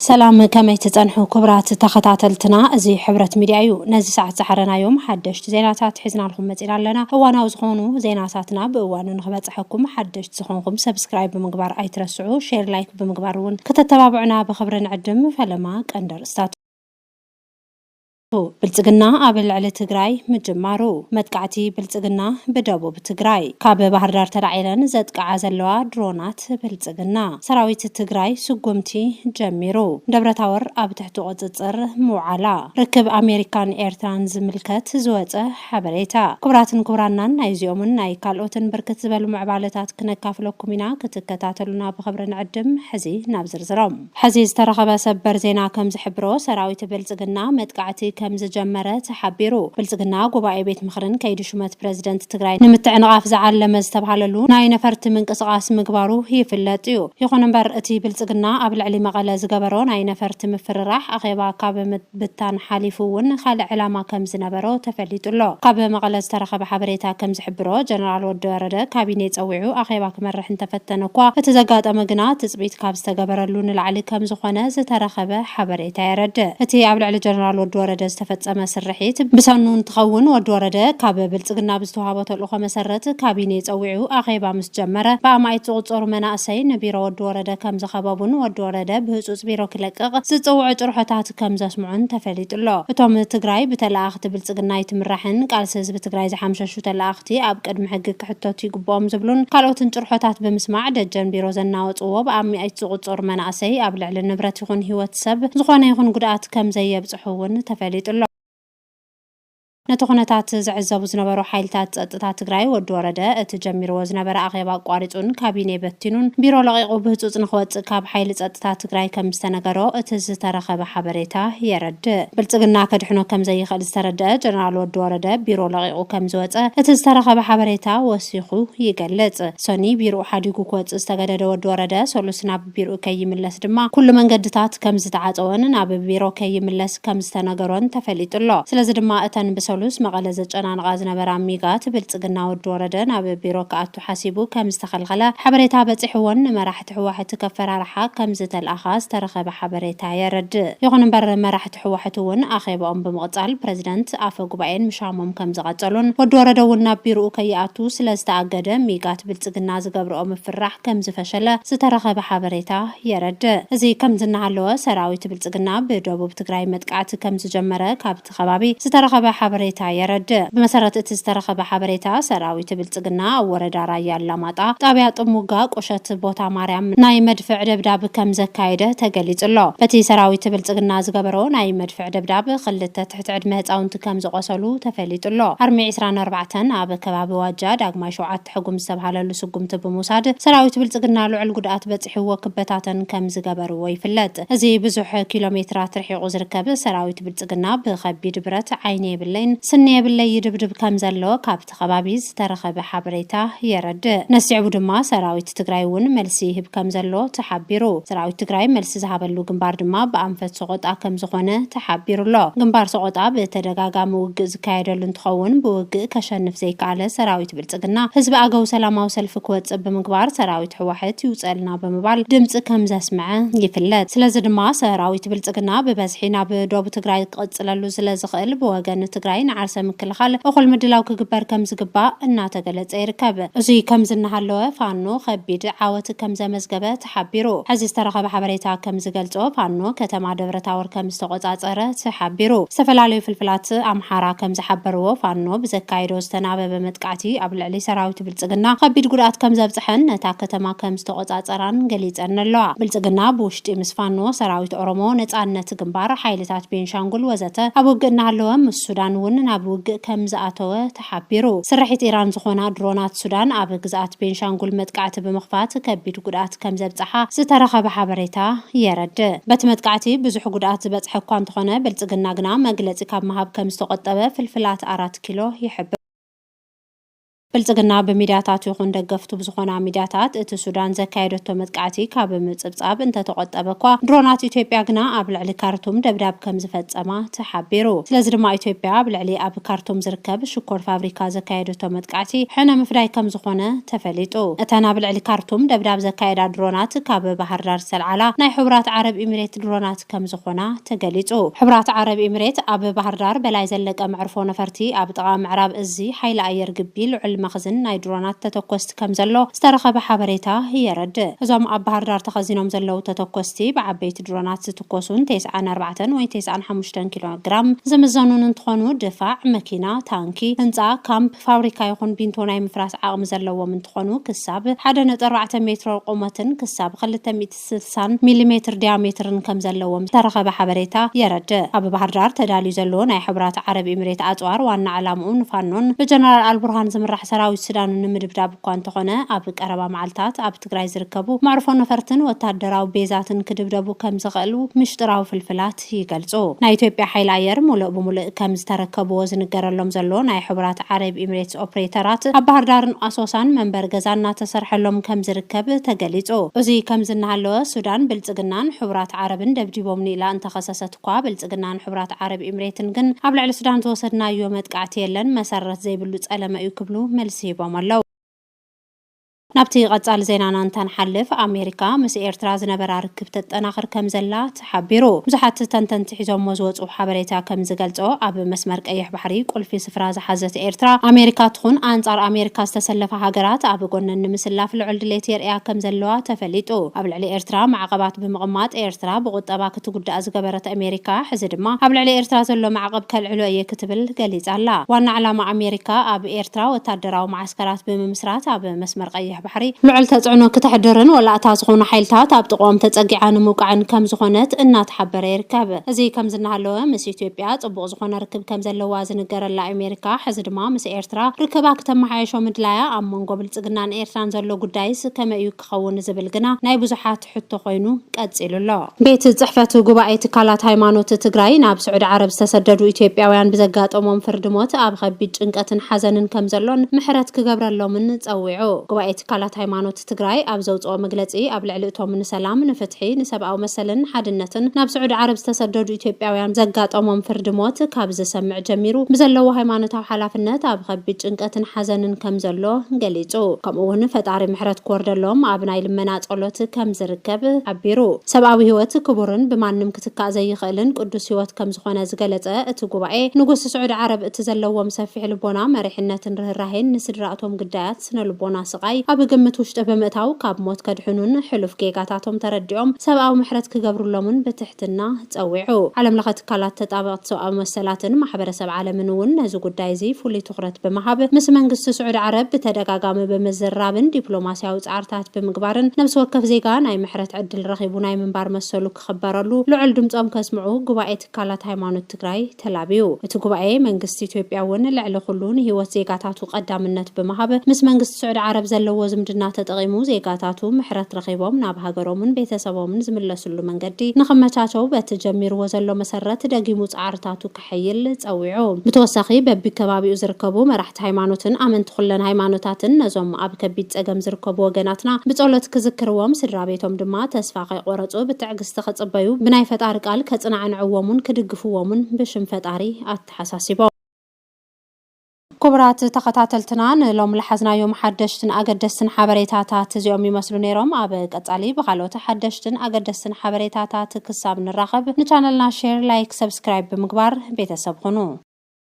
ሰላም፣ ከመይ ትጸንሑ ክቡራት ተኸታተልትና? እዚ ሕብረት ሚድያ እዩ። ነዚ ሰዓት ዝሓረናዮም ሓደሽቲ ዜናታት ሒዝናልኩም መጺና ኣለና። እዋናዊ ዝኾኑ ዜናታትና ብእዋኑ ንኽበጽሐኩም ሓደሽቲ ዝኾንኩም ሰብስክራይብ ብምግባር ኣይትረስዑ። ሼር፣ ላይክ ብምግባር እውን ከተተባብዑና ብኽብሪ ንዕድም። ፈለማ ቀንዲ ኣርእስታት። ብልጽግና ኣብ ልዕሊ ትግራይ ምጅማሩ። መጥቃዕቲ ብልጽግና ብደቡብ ትግራይ። ካብ ባህር ዳር ተላዒለን ዘጥቅዓ ዘለዋ ድሮናት ብልጽግና። ሰራዊት ትግራይ ስጉምቲ ጀሚሩ። ደብረ ታወር ኣብ ትሕቲ ቁጽጽር ምውዓላ። ርክብ ኣሜሪካን ኤርትራን ዝምልከት ዝወጸ ሓበሬታ። ክቡራትን ክቡራናን፣ ናይዚኦምን ናይ ካልኦትን ብርክት ዝበሉ ምዕባለታት ክነካፍለኩም ኢና። ክትከታተሉና ብኽብሪ ንዕድም። ሕዚ ናብ ዝርዝሮም። ሕዚ ዝተረኸበ ሰበር ዜና ከም ዝሕብሮ፣ ሰራዊት ብልጽግና መጥቃዕቲ ከም ዝጀመረ ተሓቢሩ። ብልጽግና ጉባኤ ቤት ምኽርን ከይዲ ሹመት ፕረዚደንት ትግራይ ንምትዕንቓፍ ዝዓለመ ዝተብሃለሉ ናይ ነፈርቲ ምንቅስቓስ ምግባሩ ይፍለጥ እዩ። ይኹን እምበር፣ እቲ ብልጽግና ኣብ ልዕሊ መቐለ ዝገበሮ ናይ ነፈርቲ ምፍርራሕ ኣኼባ ካብ ምብታን ሓሊፉ እውን ካልእ ዕላማ ከም ዝነበሮ ተፈሊጡ ኣሎ። ካብ መቐለ ዝተረኸበ ሓበሬታ ከም ዝሕብሮ፣ ጀነራል ወዲ ወረደ ካቢኔ ጸዊዑ ኣኼባ ክመርሕ እንተፈተነ እኳ፣ እቲ ዘጋጠመ ግና ትጽቢት ካብ ዝተገበረሉ ንላዕሊ ከም ዝኾነ ዝተረኸበ ሓበሬታ የረድእ። እቲ ኣብ ልዕሊ ጀነራል ወዲ ወረደ ዝተፈጸመ ስርሒት ብሰኑ እንትኸውን፣ ወዲ ወረደ ካብ ብልጽግና ብዝተዋህቦ ተልእኾ መሰረት ካቢኔ ጸዊዑ ኣኼባ ምስ ጀመረ፣ ብኣማኢት ዝቑጸሩ መናእሰይ ንቢሮ ወዲ ወረደ ከም ዝኸበቡን ወዲ ወረደ ብህጹጽ ቢሮ ክለቅቕ ዝጽውዑ ጭርሖታት ከም ዘስምዑን ተፈሊጡ ኣሎ። እቶም ትግራይ ብተለኣኽቲ ብልጽግና ኣይትምራሕን፣ ቃልሲ ህዝቢ ትግራይ ዝሓምሸሹ ተለኣኽቲ ኣብ ቅድሚ ሕጊ ክሕተቱ ይግብኦም ዝብሉን ካልኦትን ጭርሖታት ብምስማዕ፣ ደጀን ቢሮ ዘናወጽዎ ብኣማኢት ዝቑጸሩ መናእሰይ ኣብ ልዕሊ ንብረት ይኹን ህይወት ሰብ ዝኾነ ይኹን ጉድኣት ከም ዘየብጽሑ እውን ተፈሊጡ ኣሎ። ነቲ ኩነታት ዝዕዘቡ ዝነበሩ ሓይልታት ጸጥታ ትግራይ፣ ወዲ ወረደ እቲ ጀሚርዎ ዝነበረ ኣኼባ ኣቋሪጹን ካቢኔ በቲኑን ቢሮ ለቒቑ ብህጹጽ ንኽወጽእ ካብ ሓይሊ ጸጥታ ትግራይ ከም ዝተነገሮ እቲ ዝተረኸበ ሓበሬታ የረድእ። ብልጽግና ከድሕኖ ከም ዘይኽእል ዝተረድአ ጀነራል ወዲ ወረደ፣ ቢሮ ለቒቑ ከም ዝወጸ እቲ ዝተረኸበ ሓበሬታ ወሲኹ ይገልጽ። ሰኑይ ቢሮኡ ሓዲጉ ክወጽእ ዝተገደደ ወዲ ወረደ፣ ሰሉስ ናብ ቢሮኡ ከይምለስ ድማ ኩሉ መንገድታት ከም ዝተዓጸወን ናብ ቢሮ ከይምለስ ከም ዝተነገሮን ተፈሊጡ ኣሎ። ስለዚ ድማ እተን ብሰሉስ መቐለ ዘጨናንቓ ዝነበራ ሚጋት ብልጽግና፣ ወዲ ወረደ ናብ ቢሮ ክኣቱ ሓሲቡ ከም ዝተኸልኸለ ሓበሬታ በጺሕዎን ንመራሕቲ ህወሓት ከፈራርሓ ከም ዝተልኣኻ ዝተረኸበ ሓበሬታ የረድእ። ይኹን እምበር፣ መራሕቲ ህወሓት እውን ኣኼባኦም ብምቕጻል ፕረዚደንት፣ ኣፈ ጉባኤን ምሻሞም ከም ዝቐጸሉን ወዲ ወረደ እውን ናብ ቢሮኡ ከይኣቱ ስለ ዝተኣገደ፣ ሚጋት ብልጽግና ዝገብርኦ ምፍራሕ ከም ዝፈሸለ ዝተረኸበ ሓበሬታ የረድእ። እዚ ከምዚ እናሃለወ፣ ሰራዊት ብልጽግና ብደቡብ ትግራይ መጥቃዕቲ ከም ዝጀመረ ካብቲ ከባቢ ዝተረኸበ ሓበሬታ የረድእ። ብመሰረት እቲ ዝተረኸበ ሓበሬታ፣ ሰራዊት ብልጽግና ኣብ ወረዳ ራያ ኣላማጣ፣ ጣብያ ጥሙጋ ቁሸት ቦታ ማርያም ናይ መድፍዕ ደብዳብ ከም ዘካየደ ተገሊጹ ኣሎ። በቲ ሰራዊት ብልጽግና ዝገበሮ ናይ መድፍዕ ደብዳብ፣ ክልተ ትሕቲ ዕድመ ህፃውንቲ ከም ዝቆሰሉ ተፈሊጡ ኣሎ። ኣርሚ ዕስራን ኣርባዕተን ኣብ ከባቢ ዋጃ ዳግማይ ሸውዓተ ሕጉም ዝተብሃለሉ ስጉምቲ ብምውሳድ፣ ሰራዊት ብልጽግና ልዑል ጉድኣት በጺሕዎ ክበታተን ከም ዝገበርዎ ይፍለጥ። እዚ ብዙሕ ኪሎ ሜትራት ርሒቑ ዝርከብ ሰራዊት ብልጽግና ብኸቢድ ብረት ዓይኒ የብለይን ስኒ የብለይ ይድብድብ ከም ዘሎ ካብቲ ከባቢ ዝተረኸበ ሓበሬታ የረድእ። ነሲዕቡ ድማ ሰራዊት ትግራይ እውን መልሲ ይህብ ከም ዘሎ ተሓቢሩ። ሰራዊት ትግራይ መልሲ ዝሃበሉ ግንባር ድማ ብኣንፈት ሰቆጣ ከም ዝኾነ ተሓቢሩ ኣሎ። ግንባር ሰቆጣ ብተደጋጋሚ ውግእ ዝካየደሉ እንትኸውን፣ ብውግእ ከሸንፍ ዘይከኣለ ሰራዊት ብልጽግና፣ ህዝቢ ኣገው ሰላማዊ ሰልፊ ክወጽእ ብምግባር፣ ሰራዊት ህወሓት ይውጸልና ብምባል ድምጺ ከም ዘስምዐ ይፍለጥ። ስለዚ ድማ ሰራዊት ብልጽግና ብበዝሒ ናብ ዶብ ትግራይ ክቕጽለሉ ስለ ዝኽእል፣ ብወገን ትግራይ ንዓርሰ ምክልኻል እኹል ምድላው ክግበር ከም ዝግባእ እናተገለጸ ይርከብ። እዚ ከም ዝናሃለወ፣ ፋኖ ከቢድ ዓወት ከም ዘመዝገበ ተሓቢሩ። ሕዚ ዝተረኸበ ሓበሬታ ከም ዝገልጾ፣ ፋኖ ከተማ ደብረ ታቦር ከም ዝተቆጻጸረ ተሓቢሩ። ዝተፈላለዩ ፍልፍላት ኣምሓራ ከም ዝሓበርዎ፣ ፋኖ ብዘካየዶ ዝተናበበ መጥቃዕቲ ኣብ ልዕሊ ሰራዊት ብልጽግና ከቢድ ጉድኣት ከም ዘብጽሐን ነታ ከተማ ከም ዝተቆጻጸራን ገሊጸን ኣለዋ። ብልጽግና ብውሽጢ ምስ ፋኖ፣ ሰራዊት ኦሮሞ ነጻነት ግንባር፣ ሓይልታት ቤንሻንጉል ወዘተ ኣብ ውግእ እናሃለወ፣ ምስ ሱዳን እውን ናብ ውግእ ከም ዝኣተወ ተሓቢሩ። ስርሒት ኢራን ዝኾና ድሮናት ሱዳን ኣብ ግዝኣት ቤንሻንጉል መጥቃዕቲ ብምኽፋት ከቢድ ጉድኣት ከም ዘብጽሓ ዝተረኸበ ሓበሬታ የረድእ። በቲ መጥቃዕቲ ብዙሕ ጉድኣት ዝበጽሐ እኳ እንተኾነ፣ ብልጽግና ግና መግለጺ ካብ ምሃብ ከም ዝተቆጠበ ፍልፍላት ኣራት ኪሎ ይሕብር። ብልጽግና ብሚድያታት ይኹን ደገፍቱ ብዝኾና ሚድያታት እቲ ሱዳን ዘካየደቶ መጥቃዕቲ ካብ ምጽብጻብ እንተተቖጠበ እኳ፣ ድሮናት ኢትዮጵያ ግና ኣብ ልዕሊ ካርቱም ደብዳብ ከም ዝፈጸማ ተሓቢሩ። ስለዚ ድማ ኢትዮጵያ ኣብ ልዕሊ ኣብ ካርቱም ዝርከብ ሽኮር ፋብሪካ ዘካየደቶ መጥቃዕቲ ሕነ ምፍዳይ ከም ዝኾነ ተፈሊጡ። እተን ኣብ ልዕሊ ካርቱም ደብዳብ ዘካየዳ ድሮናት ካብ ባህር ዳር ዝተልዓላ ናይ ሕቡራት ዓረብ ኢሚሬት ድሮናት ከም ዝኾና ተገሊጹ። ሕቡራት ዓረብ ኢሚሬት ኣብ ባህር ዳር በላይ ዘለቀ መዕርፎ ነፈርቲ ኣብ ጥቓ ምዕራብ እዚ ሓይሊ ኣየር ግቢ ልዑል መኽዝን ናይ ድሮናት ተተኮስቲ ከም ዘሎ ዝተረኸበ ሓበሬታ የረድእ። እዞም ኣብ ባህር ዳር ተኸዚኖም ዘለዉ ተተኮስቲ ብዓበይቲ ድሮናት ዝትኮሱን ተስዓን ኣርባዕተን ወይ ተስዓን ሓሙሽተን ኪሎ ግራም ዝምዘኑን እንትኾኑ፣ ድፋዕ፣ መኪና፣ ታንኪ፣ ህንፃ፣ ካምፕ፣ ፋብሪካ ይኹን ቢንቶ ናይ ምፍራስ ዓቕሚ ዘለዎም እንትኾኑ፣ ክሳብ ሓደ ነጥቢ ኣርባዕተ ሜትሮ ቁመትን ክሳብ ክልተ ሚእቲ ስልሳን ሚሊሜትር ዲያሜትርን ከም ዘለዎም ዝተረኸበ ሓበሬታ የረድእ። ኣብ ባህር ዳር ተዳልዩ ዘሎ ናይ ሕቡራት ዓረብ ኢሚሬት ኣፅዋር ዋና ዕላምኡ ንፋኖን ብጀነራል ኣልቡርሃን ዝምራሕ ሰራዊት ሱዳን ንምድብዳብ እኳ እንተኾነ፣ ኣብ ቀረባ መዓልታት ኣብ ትግራይ ዝርከቡ መዕርፎ ነፈርትን ወታደራዊ ቤዛትን ክድብደቡ ከም ዝኽእሉ ምሽጥራዊ ፍልፍላት ይገልጹ። ናይ ኢትዮጵያ ሓይሊ ኣየር ሙሉእ ብሙሉእ ከም ዝተረከብዎ ዝንገረሎም ዘሎ ናይ ሕቡራት ዓረብ ኢሚሬትስ ኦፕሬተራት፣ ኣብ ባህር ዳርን ኣሶሳን መንበሪ ገዛ እናተሰርሐሎም ከም ዝርከብ ተገሊጹ። እዚ ከምዚ እናሃለወ፣ ሱዳን ብልጽግናን ሕቡራት ዓረብን ደብዲቦምኒ ኢላ እንተኸሰሰት እኳ፣ ብልጽግናን ሕቡራት ዓረብ ኢሚሬትን ግን ኣብ ልዕሊ ሱዳን ዝወሰድናዮ መጥቃዕቲ የለን፣ መሰረት ዘይብሉ ጸለመ እዩ ክብሉ መልሲ ሂቦም ኣለዉ። ናብቲ ቀጻሊ ዜናና እንተንሓልፍ፣ ኣሜሪካ ምስ ኤርትራ ዝነበራ ርክብ ተጠናኽር ከም ዘላ ተሓቢሩ። ብዙሓት ተንተንቲ ሒዞሞ ዝወጹ ሓበሬታ ከም ዝገልጾ፣ ኣብ መስመር ቀይሕ ባሕሪ ቁልፊ ስፍራ ዝሓዘት ኤርትራ፣ ኣሜሪካ ትኹን ኣንጻር ኣሜሪካ ዝተሰለፋ ሃገራት ኣብ ጎነን ንምስላፍ ልዑል ድሌት የርእያ ከም ዘለዋ ተፈሊጡ። ኣብ ልዕሊ ኤርትራ ማዕቐባት ብምቕማጥ፣ ኤርትራ ብቁጠባ ክትጉዳእ ዝገበረት ኣሜሪካ፣ ሕዚ ድማ ኣብ ልዕሊ ኤርትራ ዘሎ ማዕቐብ ከልዕሎ እየ ክትብል ገሊጻ ኣላ። ዋና ዕላማ ኣሜሪካ ኣብ ኤርትራ ወታደራዊ መዓስከራት ብምምስራት፣ ኣብ መስመር ቀይሕ ባሕሪ ልዑል ተጽዕኖ ክተሕድርን ወላእታ ዝኾኑ ሓይልታት ኣብ ጥቕኦም ተጸጊዓ ንምውቃዕን ከም ዝኾነት እናተሓበረ ይርከብ። እዚ ከምዚ እናሃለወ፣ ምስ ኢትዮጵያ ጽቡቕ ዝኾነ ርክብ ከም ዘለዋ ዝንገረላ ኣሜሪካ፣ ሕዚ ድማ ምስ ኤርትራ ርክባ ክተመሓየሾ ምድላያ፣ ኣብ መንጎ ብልጽግናን ኤርትራን ዘሎ ጉዳይስ ከመይ እዩ ክኸውን ዝብል ግና ናይ ብዙሓት ሕቶ ኮይኑ ቀጺሉ ኣሎ። ቤት ጽሕፈት ጉባኤ ትካላት ሃይማኖት ትግራይ፣ ናብ ስዑዲ ዓረብ ዝተሰደዱ ኢትዮጵያውያን ብዘጋጠሞም ፍርዲ ሞት ኣብ ከቢድ ጭንቀትን ሓዘንን ከም ዘሎን ምሕረት ክገብረሎምን ጸዊዑ። ጉባኤ ትካላት ሃይማኖት ትግራይ ኣብ ዘውጽኦ መግለጺ፣ ኣብ ልዕሊ እቶም ንሰላም፣ ንፍትሒ፣ ንሰብኣዊ መሰልን ሓድነትን ናብ ስዑዲ ዓረብ ዝተሰደዱ ኢትዮጵያውያን ዘጋጠሞም ፍርዲ ሞት ካብ ዝሰምዕ ጀሚሩ፣ ብዘለዎ ሃይማኖታዊ ሓላፍነት ኣብ ከቢድ ጭንቀትን ሓዘንን ከም ዘሎ ገሊጹ። ከምኡ እውን ፈጣሪ ምሕረት ክወርደሎም ኣብ ናይ ልመና ጸሎት ከም ዝርከብ ሓቢሩ። ሰብኣዊ ህይወት ክቡርን ብማንም ክትካእ ዘይኽእልን ቅዱስ ህይወት ከም ዝኾነ ዝገለጸ እቲ ጉባኤ፣ ንጉስ ስዑዲ ዓረብ እቲ ዘለዎም ሰፊሕ ልቦና፣ መሪሕነትን ርህራሄን ንስድራእቶም ግዳያት ስነ ልቦና ስቓይ ኣብ ግምት ውሽጢ ብምእታው፣ ካብ ሞት ከድሕኑን ሕሉፍ ጌጋታቶም ተረዲኦም ሰብኣዊ ምሕረት ክገብሩሎምን ብትሕትና ጸዊዑ። ዓለም ለኸ ትካላት ተጣበቕቲ ሰብኣዊ መሰላትን ማሕበረሰብ ዓለምን እውን ነዚ ጉዳይ እዚ ፍሉይ ትኹረት ብምሃብ፣ ምስ መንግስቲ ስዑዲ ዓረብ ብተደጋጋሚ ብምዝርራብን ዲፕሎማሲያዊ ጻዕርታት ብምግባርን፣ ነብሲ ወከፍ ዜጋ ናይ ምሕረት ዕድል ረኺቡ ናይ ምንባር መሰሉ ክኽበረሉ ልዑል ድምጾም ከስምዑ ጉባኤ ትካላት ሃይማኖት ትግራይ ተላብዩ። እቲ ጉባኤ፣ መንግስቲ ኢትዮጵያ እውን ልዕሊ ኩሉ ንህይወት ዜጋታቱ ቀዳምነት ብምሃብ፣ ምስ መንግስቲ ስዑዲ ዓረብ ዘለዎ ዝምድና ተጠቒሙ፣ ዜጋታቱ ምሕረት ረኺቦም ናብ ሃገሮምን ቤተሰቦምን ዝምለስሉ መንገዲ ንኽመቻቸው በቲ ጀሚርዎ ዘሎ መሰረት ደጊሙ ጻዕርታቱ ከሐይል ጸዊዑ። ብተወሳኺ፣ በቢከባቢኡ ዝርከቡ መራሕቲ ሃይማኖትን ኣመንቲ ኩለን ሃይማኖታትን ነዞም ኣብ ከቢድ ጸገም ዝርከቡ ወገናትና ብጸሎት ክዝክርዎም፣ ስድራ ቤቶም ድማ ተስፋ ከይቆረጹ ብትዕግስቲ ክጽበዩ፣ ብናይ ፈጣሪ ቃል ከጽናዕንዕዎምን ክድግፍዎምን ብሽም ፈጣሪ ኣተሓሳሲቦም። ክቡራት ተኸታተልትና፣ ንሎም ለሓዝናዮም ሓደሽትን ኣገደስትን ሓበሬታታት እዚኦም ይመስሉ ነይሮም። ኣብ ቀጻሊ ብኻልኦት ሓደሽትን ኣገደስትን ሓበሬታታት ክሳብ ንራኸብ፣ ንቻነልና ሼር፣ ላይክ፣ ሰብስክራይብ ብምግባር ቤተሰብ ኩኑ።